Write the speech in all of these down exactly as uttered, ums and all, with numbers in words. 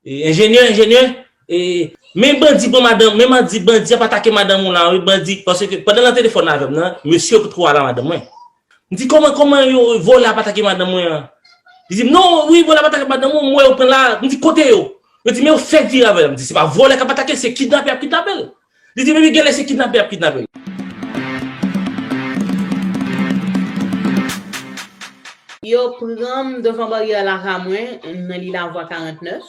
E, enjenyè, enjenyè, e, men bandi pran madanm, men bandi, bandi ap atake madanm ou la, wi, bandi, paske pandan l nan telefòn avè m nan, mesye yo potko al a madanm mwen. M di, kòman, kòman yo, vòlè ap atake madanm mwen an? Li di m, non, wi, vòlè ap atake madanm ou, m wè yo pran la. M di, kote yo? Yo di, men yo fèk vire avè l. M di, se pa vòlè k ap atake, se kidnapè ap kidnape l. Li di, men genlè se kidnapè ap kidnape l. Yo pran m devan baryè lakay mwen nan Lilavwa karantnèf.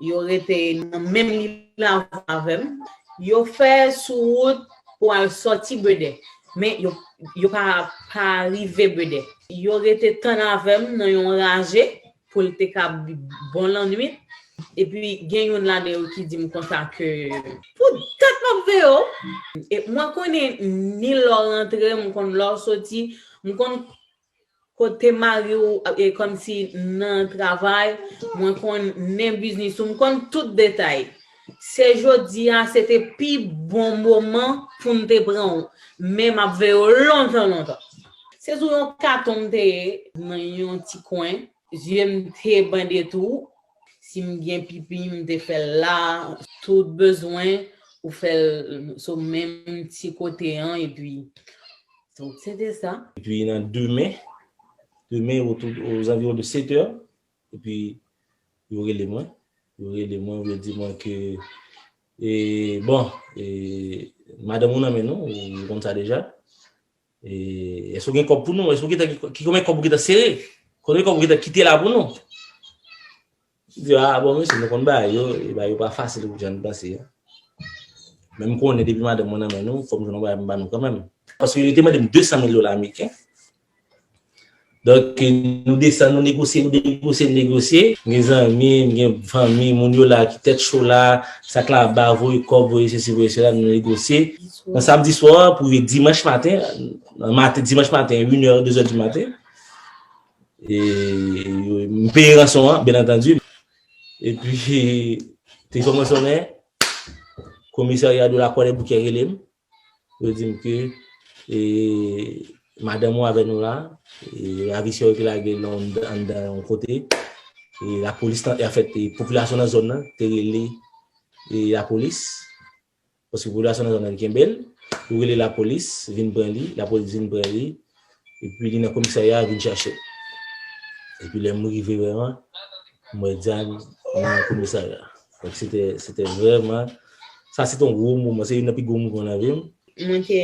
Yo rete nan menm Lilavwa avè m. Yo fè sou wout pou al sòti Bredè. Men yo, yo pa, pa rive Bredè. Yo rete tann avè m nan yon raje pou l te ka bon lannwit. Epi gen youn ladan yo ki di m konsa ke pou dat m ap veye w. E mwen konnen ni lè w rantre, m konn lè w soti, m konn kote mari w e kòmsi nan travay, mwen konn nen biznis ou, m konn tout detay. Se jodi a, se te pi bon moman pou m te pran w, men m ap veye w lontan, lontan. Se sou yon katon m te ye, nan yon ti kwen, zye m te bande tou. Si m gen pipi, m te fè l la, tout bezwen, ou fè l sou menm ti kote an, epi, donk, se te sa. Epi nan demen, demen, aux, aux environs de sèt è, epi yo rele mwen, yo rele mwen, yo di mwen ke, e, bon, e, madanm ou nan men nou, ou konn sa deja. E, èske w gen kòb pou nou? Èske w gentan, ki, ki konbyen kòb ou gentan sere? Konbyen kòb ou gentan kite la pou nou? M di, a, bon, mesye, nou konn bagay yo, e bagay yo pa fasil jan n panse a. Men m konnen depi madanm mwen nan men nou, fò m jwenn yon bagay m ba nou kanmenm. Paske yo te mande m de san mil dola ameriken. Donk, nou desann, nou negosye, nou negosye, nou negosye. M gen zanmi, m gen fanmi, moun yo la ki tèt cho la, sa k la ba, voye kòb, voye sesi, voye sela, nou negosye. Nan samdi swa pou rive dimanch maten, nan maten, dimanch maten, inè, dezè di maten, e, m peye ranson an, byen antandi. Epi, telefòn mwen sonnen, komisarya de la Croix des Bouquets rele m. Yo di m ke, e, madanm ou avè nou la, e, ravisè yo te lage l anndan, anndan yon kote, e, lapolis, an fèt, e, popilasyon nan zòn nan te rele, e, lapolis, paske popilasyon nan zòn nan te kenbe l, yo rele lapolis, vin pran li, lapolis vin pran li, epi li nan komisarya vin chache m. Epi lè m rive vrèman, m wè Diane nan komisarya. Donk, se te, se te vrèman, sa se te yon gwo moman, se youn nan pi gwo moman nan vi m. Mwen te,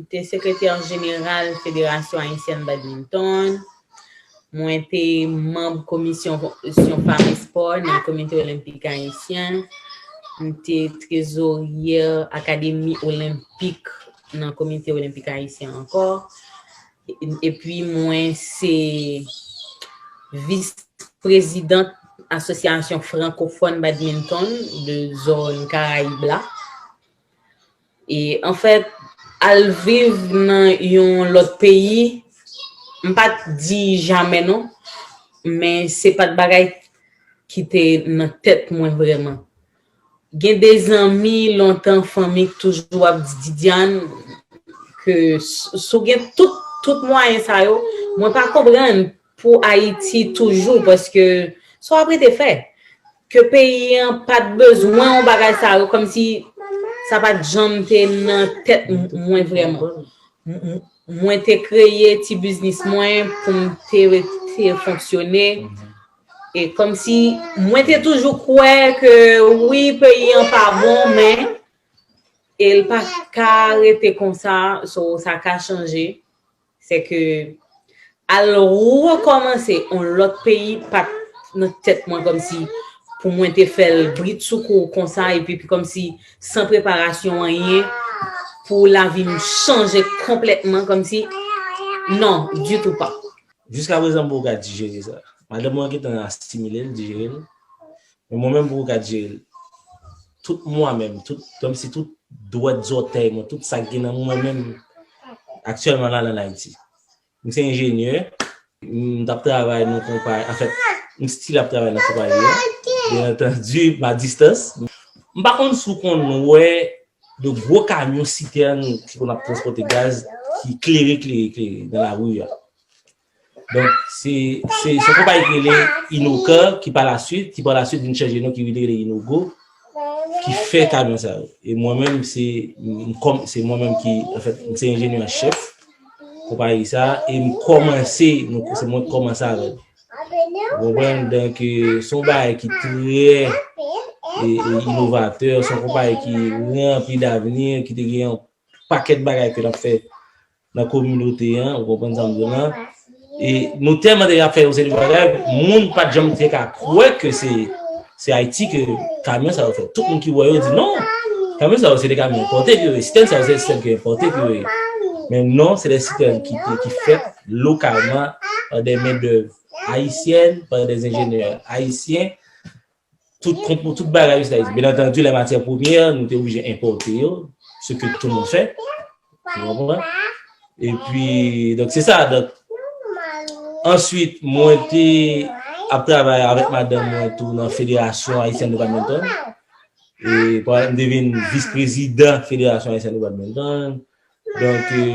te sekretè jeneral Federasyon Ayisyèn Badminton. Mwen te manm komisyon, komisyon fanm espò nan Komite Olenpik Ayisyen. M te trezoryè Akademi Olenpik nan Komite Olenpik Ayisyen ankò. Epi mwen se vis prezidant Asosyasyon Frankofòn Badminton de zòn Karayib la. E anfèt, al viv nan yon lòt peyi, m pa t di jamè non, men se pa t bagay ki te nan tèt mwen vrèman. Gen de zanmi lontan, fanmi k toujou ap di, Diane, ke s-, si w gen tout, tout mwayen sa yo, mwen pa konprann pou Ayiti toujou, paske sa w ap rete fè? Ke peyi an pa t bezwen yon bagay sa yo, kòmsi sa pa t janm te nan tèt m-, mwen vrèman. M-, m-, mwen te kreye ti biznis mwen pou m te rete fonksyone. E kòmsi mwen te toujou kwè ke wi, peyi an pa bon, men e l pa ka rete konsa, so sa ka chanje. Se ke al rekòmanse yon lòt peyi pa t nan tèt mwen kòmsi pou mwen te fè l britsoukou konsa epi kòmsi san preparasyon anyen pou lavi m chanje konplètman kòmsi non, ditou pa. Jiska prezan m poko ka dijere sa. Madanm mwen gentan asimile l, dijere l. Men mwen menm poko ka dijere l. Tout mwen menm, tout, kòmsi tout dwèt zòtèy mwen, tout sa k gen nan mwen menm, aktyèlman la, l ann Ayiti. M se enjenyè, m t ap travay nan konpayi, anfèt, m still ap travay nan konpayi an, byen antandi, m a distans. M pa konn si w konn wè de gwo kamyon sitèn ki konn ap transpòte gaz ki klere, klere, klere nan lari a. Donk, se se se yon konpayi ki rele Inocar, ki pa la swit, ki pa la swit vin chanje non, ki vin rele Inogo, ki fè kamyon sa yo. E mwen menm, se m kòm se mwen menm ki, anfèt, m se enjenyè an chèf konpayi sa, e m kòmanse, nou, se mwen ki kòmanse avè l. Ou konprann? Donk, se yon bagay ki trè e, e inovatè, se yon konpayi ki ranpli davni, ki te gen yon pakèt bagay ke l ap fè nan kominote an, ou konprann sa m di w lan. E nou tèlman te ap fè yon seri de bagay, moun pa t janm te ka kwè ke se se Ayiti ke kamyon sa yo fèt. Tout moun ki wè yo di non, kamyon sa yo se de kamyon enpòte ke yo ye, sitèn sa yo se sitèn ki enpòte ke yo ye. Men non, se de sitèn ki te ki fèt lokalman pa de mendèv ayisyèn, pa de enjenyè ayisyen. Tout konpo, tout bagay yo se ayisyen. Byen antandi, lè matyè premyè, nou te oblije enpòte yo, ce que tout le monde fait. Ou konprann? Epi, donk, se sa. Donk, answit, mwen te ap travay avèk madanm mwen tou nan Federasyon Ayisyèn de Badminton. E, pa, m te vin vis prezidan Federasyon Ayisyèn de Badminton. Donk, e,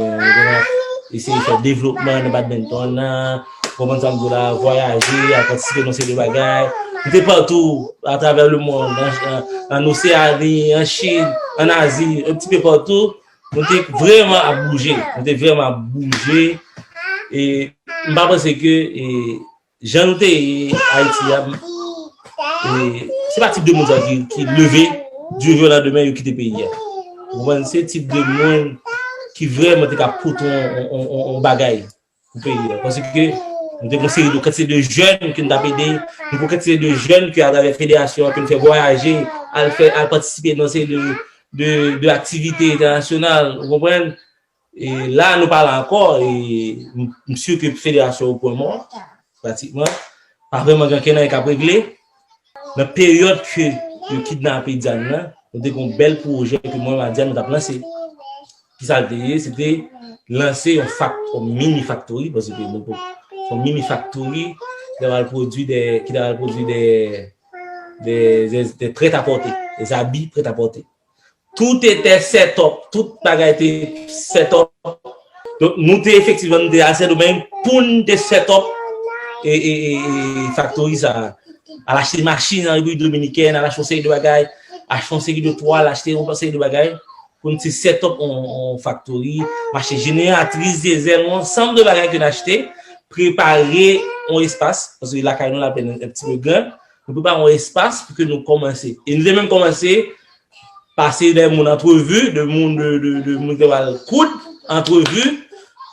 nou te ap eseye fè devlopman nan badminton nan, konprann sa m di w la, vwayaje, al patisipe nan seri de bagay. M te patou atravè lemonn, an, an, an Oseani, an Chin, an Azi, yon ti pe patou. Nou te vrèman ap bouje. Nou te vrèman ap bouje. E m pa panse ke, e, jan nou te ye Ayiti a, e, se pa tip de moun sa ki, ki leve, di jou o landemen, yo kite peyi a. Ou konprann? Se tip de moun ki vrèman te ka pote yon, yon, yon, yon bagay pou peyi a. Paske nou te gen yon seri de kantite de jèn ke n t ap ede, nou gen yon kantite de jèn ke atravè federasyon an ke n fè vwayaje, al fè, al patisipe nan seri de, de, de aktivite entènasyonal, ou konprann? E la, nou pa la ankò, e m, m si ke federasyon yo pran mò, pratikman. Pa vrèman gen ankenn anyen k ap regle. Nan peryòd ke yo kidnape Diane nan, nou te gen yon bèl pwojè ke mwen menm ak Diane nou t ap lanse. Ki sa l te ye? Se te lanse yon fak, yon mini factory, paske nou pou, yon mini factory ki ta pral pwodui de, ki ta pral pwodui de, de, de, de prêt-à-porter, des habits prêt-à-porter. Tout était set up, tout bagay te set up. Donk, nou te efektivman, nou te al Sendomeng pou n te set up e, e, e, e factory sa a. Al achte machin an Repiblik Dominikèn, al achte yon seri de bagay, achte yon seri de twal, achte yon seri de bagay pou n te set up yon, yon factory, m achte jeneratris dizèl, yon ansanm de bagay ke n achte, prepare yon espas, paske lakay nou la pen yon ti pe gran, nou prepare yon espas pou ke nou kòmanse. E nou te menm kòmanse pase de moun antrevi, de moun, de, de, de moun ki te pral koud antrevi,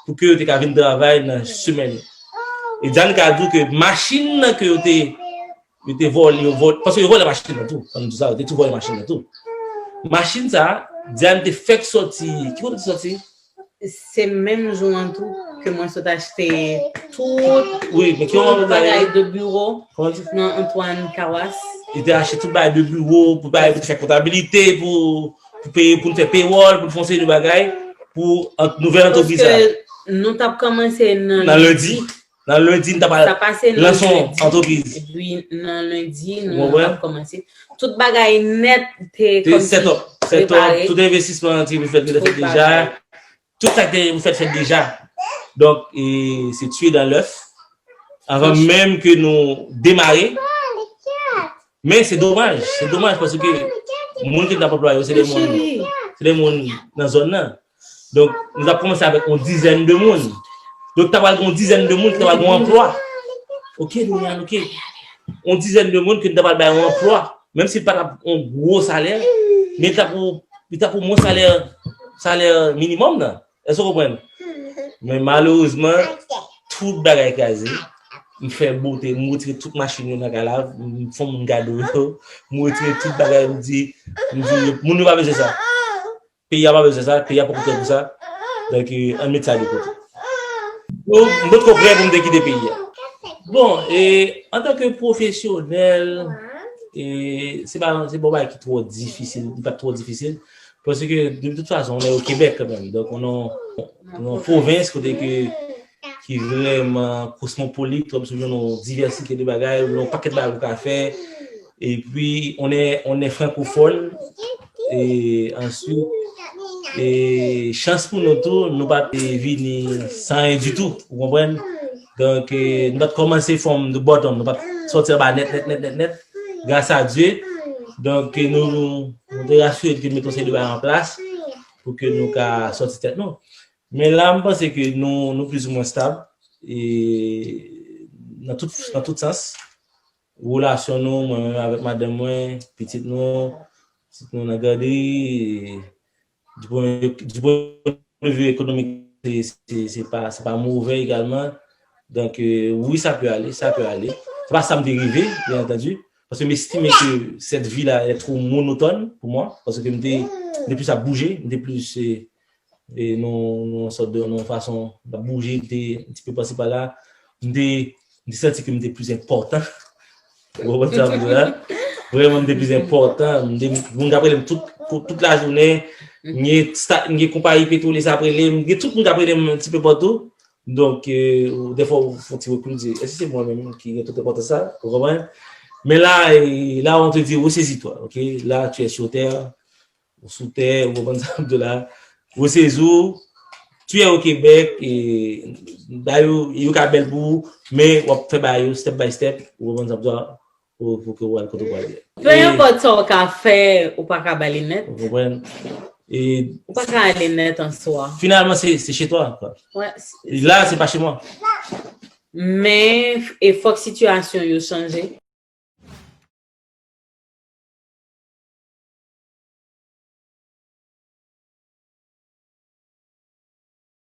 pou ke yo te ka vin travay nan semèn yo. E Diane ka di w ke machin nan ke yo te, yo te vòlè, yo vòlè, paske yo vòlè machin nan tou, ann di sa, yo te tou vòlè machin nan tou. Machin sa a, Diane te fèk sòti, ki kote te sòti? Se menm jou an tou ke mwen sot achte tout, wi, men ki tout bagay de biwo nan Antoine Kawas. Li te achte tout bagay de biwo, pou bagay pou te fè kontabilite, pou, pou peye, pou n fè pewòl, pou n fè yon seri de bagay pou ant, nouvèl antrepriz la. Paske nou t ap kòmanse nan lendi. Nan lendi, n t ap lanse yon antrepriz. Epi nan lendi, nou t ap kòmanse. Tout bagay nèt te kòmsi set up, set up, tout envestisman an te fèt, te fèt deja. Tout sa ki te pou fèt, fèt deja. Donk, e, se tué dans l'œuf. Anvan menm ke nou demare. Men se domaj, se domaj paske moun ki t ap anplwaye yo, se de moun, se de moun nan zòn nan. Donk, nou t ap kòmanse avèk yon dizèn de moun. Donk, ta pral gen yon dizèn de moun ki ta pral gen yon anplwa. Ok, Liliane, ok. Yon dizèn de moun ke nou ta pral bay yon anplwa. Menm si l pa t ap yon gwo salè, men li t ap pou, li t ap pou mwen salè, salè minimòm nan. Èske w konprann? Men malerezman, tout bagay kraze. M fè bote, m retire tout machin yo nan kay la, m fè yon moun gade yo, m retire tout bagay, m di, m di, moun yo pa bezwen sa. Peyi a pa bezwen sa, peyi a poko prè pou sa. Donk, e, ann met sa de kote. Donk, m potko prè pou m te kite peyi a. Bon, e, antanke pwofesyonèl, e, se pa, se pa yon bagay ki twò difisil, li pa t twò difisil. Paske, de tout fason, on est au Québec quand même. Donk, on, on, on pwovens kote ke, ki vrèman kosmopolit, w ap jwenn yon divèsite de bagay, yon pakèt bagay ou ka fè. Epi, on est, on est francophone. E answit, e chans pou nou tou, nou pa te vini san anyen ditou, ou konprann? Donk, eh, nou pa t kòmanse from the bottom, nou pa t sòti anba nèt, nèt, nèt, nèt, nèt, gras a Dye. Donk, eh, nou, nou te rasire ke nou mete yon seri de bagay an plas pou ke nou ka sòti tèt nou. Men la, m panse ke nou, nou plizoumwen stab e nan tout, nan tout sans. Relasyon nou, mwen menm avèk madanm mwen, pitit nou, pitit nou nan gadri, e du point, du point de vue économique, se, se, se pa, se pa move egalman. Donk, euh, wi, sa pe ale, sa pe ale. Se pa sa m te reve, byen antandi, paske m estime ke cette vie-là est trop monotone pour moi, paske m te, m te plis ap bouje, m te plis, euh, e nou, nou yon sòt de, nou yon fason, m ap bouje, m te yon ti pe pase pa la, m te, m te santi ke m te plis enpòtan. Ou konprann sa m di la? Vrèman, m te plis enpòtan. M te, moun k ap rele m tout, tout, tout lajounen. M gen sta-, m gen konpayi petwolye sa ap rele m. M gen tout moun k ap rele m yon ti pe patou. Donk, euh, ou, dèfwa, ou fè yon ti rekil, ou di, èske se mwen menm ki gen tout enpòtans sa? Ou konprann? Men la, eh, là, on te dit, ressaisis-toi, ok? Là, tu es sur terre, ou sou tè, ou konprann sa m di la. Ressezi w, tu es au Québec, e, bagay yo, yo ka bèl pou ou, men w ap fè bagay yo step by step, ou konprann sa m di la, pou, pou ke w al kote w prale. Peu importe sa w ka fè, ou pa ka ba li nèt. Ou konprann? E ou pa ka ale nèt an swa. Finalement, c'est, c'est chez toi, quoi. Ouais, c'est, là, c'est pas chez moi. Men, e fòk sitiyasyon yo chanje.